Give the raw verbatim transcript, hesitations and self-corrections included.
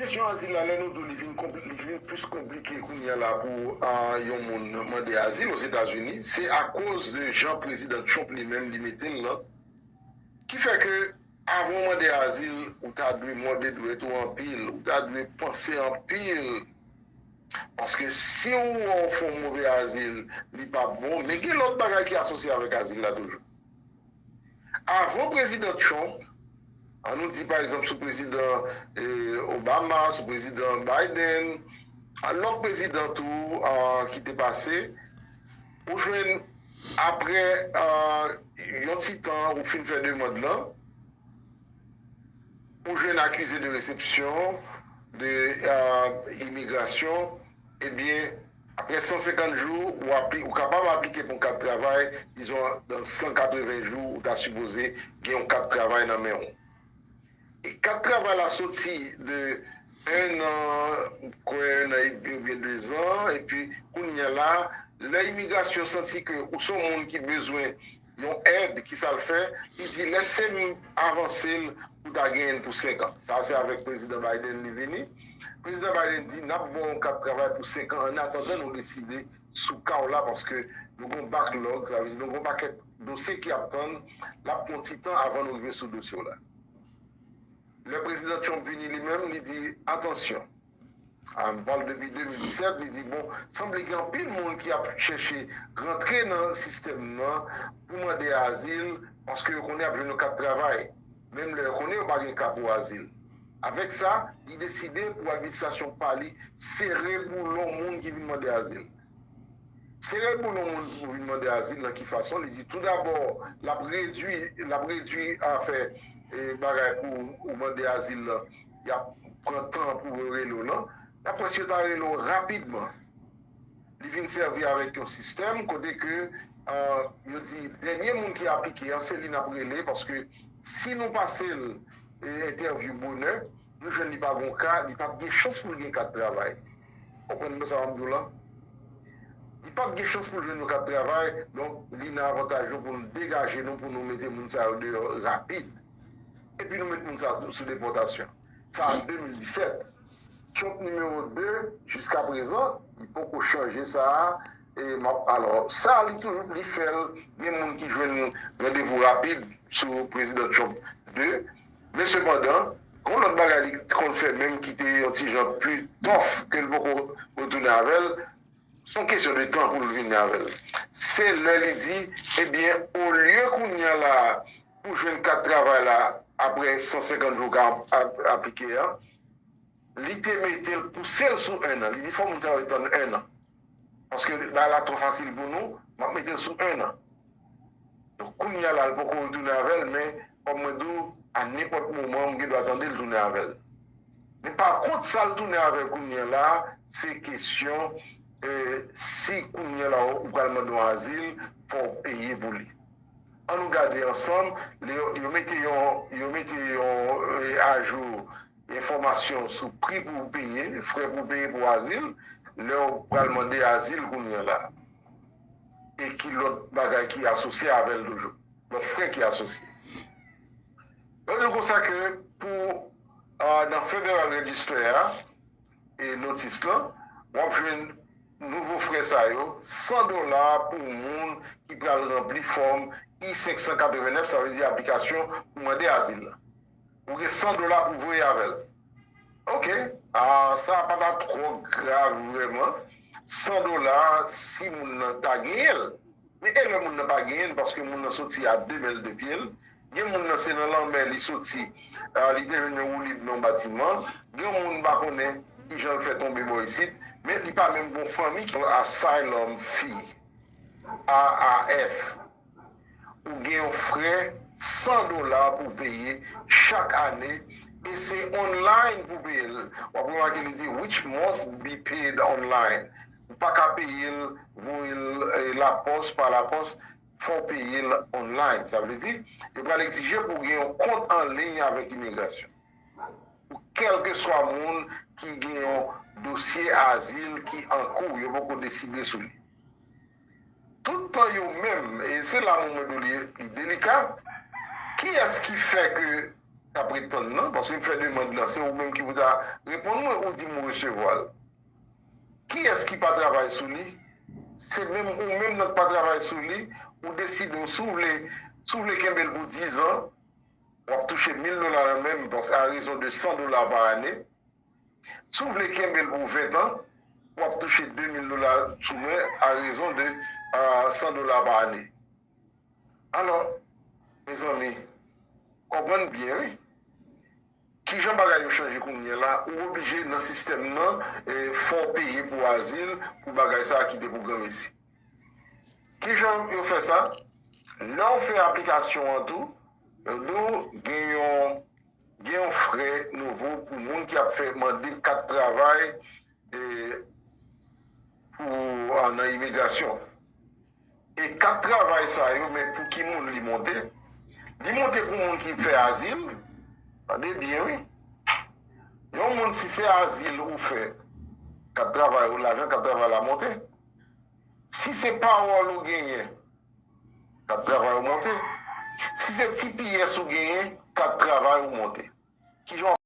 Kesyon azil la, lè nou di w li vin konpli-, li vin plis konplike kounye a la pou, ah, yon moun mande azil Ozetazini, se akoz de jan Prezidan Trump li menm li mete l lan, ki fè ke avan w mande azil, ou ta dwe mòde dwèt ou anpil, ou ta dwe panse anpil. Paske si w wè w fè yon move azil, li p ap bon, men gen lòt bagay ki asosye avèk azil la toujou. Avan Prezidan Trump, an nou di pa egzanp sou Prezidan, eh, Obama, sou Prezidan Biden, a lòt prezidan tou, ah, ki te pase, ou jwenn apre, ah, yon ti tan ou fin fè demann lan, ou jwenn akize de resepsyon, de, ah, imigrasyon, ebyen, apre san senkant jou, ou apli-, ou kapab aplike pou yon kat travay, dizon, nan san katreven jou, ou ta sipoze gen yon kat travay nan men w. E kat travay la soti de en an, kwè en an edmi oubyen de zan, epi kounye a la, lè imigrasyon santi ke ou se yon moun ki bezwen yon èd, ki sa l fè, li di, lèse m avanse l pou ta genyen l pou senk an. Sa se avèk Prezidan Biden li vini. Prezidan Biden di, n ap ba w yon kat travay pou senk an, an atandan nou deside sou ka w la, paske nou gen yon backlog, sa vle di nou gen yon pakèt dosye ki ap tann, l ap pran ti tan avan nou rive sou dosye w la. Lè Prezidan Trump vini li menm, li di, atansyon, ah, m pale depi de mil disèt, li di, bon, sanble gen anpil moun ki ap chèche rantre nan sistèm nan pou mande azil, paske yo konnen y ap jwenn yon kat travay. Menm lè yo konnen yo pa gen ka pou azil. Avèk sa, li deside pou administrasyon pa li sere boulon moun ki vin mande azil. Sere boulon moun pou vin mande azil nan ki fason? Li di, toudabò, l ap redui, l ap redui afè, eh, bagay pou ou mande azil lan. Y ap pran tan pou yo rele w lan. Daprè si yo ta rele w rapidman. Li vin sèvi avèk yon sistèm kote ke, ah, yo di, dènye moun ki aplike an, se li n ap rele, paske si nou pase l, eh, entèvyou bonè, nou jwenn li pa gon ka, li p ap gen chans pou l gen kat travay. Konprann sa m ap di w lan? Li p ap gen chans pou l jwenn yon kat travay, donk li nan avantaj nou pou nou degaje nou, pou nou mete moun sa yo deyò rapid. Epi nou met moun sa yo sou depòtasyon. Sa a de mil disèt. Trump nimewo de, jiska prezan, li poko chanje sa a. E m ap, alò, sa li toujou, li fè l, gen moun ki jwenn randevou rapid sou Prezidan Trump de. Men sepandan, gon lòt bagay li konn fè menm ki te yon ti jan pli tòf ke l poko retounen avè l, se yon kesyon de tan pou l vini avè l. Se lè li di, ebyen, olye kounye a la pou jwenn kat travay la apre san senkant jou ka ap-, aplike a, li te mete l, pouse l sou en an. Li di fò moun sa yo tann en an. Paske bagay la twò fasil pou nou, m ap mete l sou en an. Donk, kounye a la, l poko retounen avè l, men, kòm mwen di w, a nenpòt moman, m gen dwa tande l tounen avè l. Men pa kont, sa l tounen avè l kounye a la, se kesyon, eh, si kounye a la, ou pral mande yon azil, fò w peye pou li. An nou gade ansanm, lè yo, yo mete yon, yo mete yon, eh, ajou enfòmasyon sou pri pou w peye, frè pou w peye pou azil, lè w pral mande azil kounye a la. E ki lòt bagay ki asosye avè l toujou? Lòt frè ki asosye. Yo di konsa ke pou, ah, nan Federal Register a, e notis lan, w ap jwenn nouvo frè sa yo, san dola pou moun ki pral ranpli fòm I senk san katreven nèf, sa vle di aplikasyon pou mande azil la. Ou gen san dola pou voye avè l. Oke, ah, sa pa ta twò grav vrèman. San dola, si moun nan ta genyen l. Men e lè moun nan pa genyen l, paske moun nan soti a de men l de pye l. Gen moun nan se nan lanmè li soti, ah, li te jwenn yon woulib nan yon batiman. Gen moun pa konnen ki jan l fè tonbe bò isit, men li pa menm gon fanmi ki asylum fee, A A F. Ou gen yon frè san dola pou peye chak ane, e se online pou peye l. W ap remake li di, which must be paid online. Ou pa ka peye l, voye l, eh, lapòs, pa lapòs, fò w peye l online. Sa vle di, yo pral egzije pou w gen yon kont an liy avèk imigrasyon. Pou kèlkeswa moun ki gen yon dosye azil ki an kou, yo poko deside sou li. Tout tan yo menm, e se la mwen mwen di w li, li delika, kiyès ki fè ke k ap ret tann nan, paske m fè demann lan, se ou menm ki pou ta reponn mwen, ou di m ou resevwa l. Kiyès ki pa travay sou li? Se menm ou menm nan k pa travay sou li, ou deside w, si w vle, si w vle kenbe l pou diz an, w ap touche mil dola nan men m, paske a rezon de san dola pa ane. Si w vle kenbe l pou ven tan, w ap touche de mil dola sou mwen a rezon de, ah, san dola pa ane. Alò, mezanmi, konprann byen, wi. Kijan bagay yo chanje kounye a la, ou oblije nan sistèm nan, eh, fò w peye pou azil, pou bagay sa a kite pou granmesi. Kijan yo fè sa? Lè w fè aplikasyon an tou, nou gen yon, gen yon frè nouvo pou moun ki ap fè mande kat travay, eh, pou, ah, nan imigrasyon. E kat travay sa yo, men pou ki moun li monte? Li monte pou moun ki fè azil. Tande byen, wi. Yon moun, si se azil ou fè, kat travay ou, lajan kat travay la monte. Si se pawòl ou genyen, kat travay ou monte. Si se T P S ou genyen, kat travay ou monte. Kijan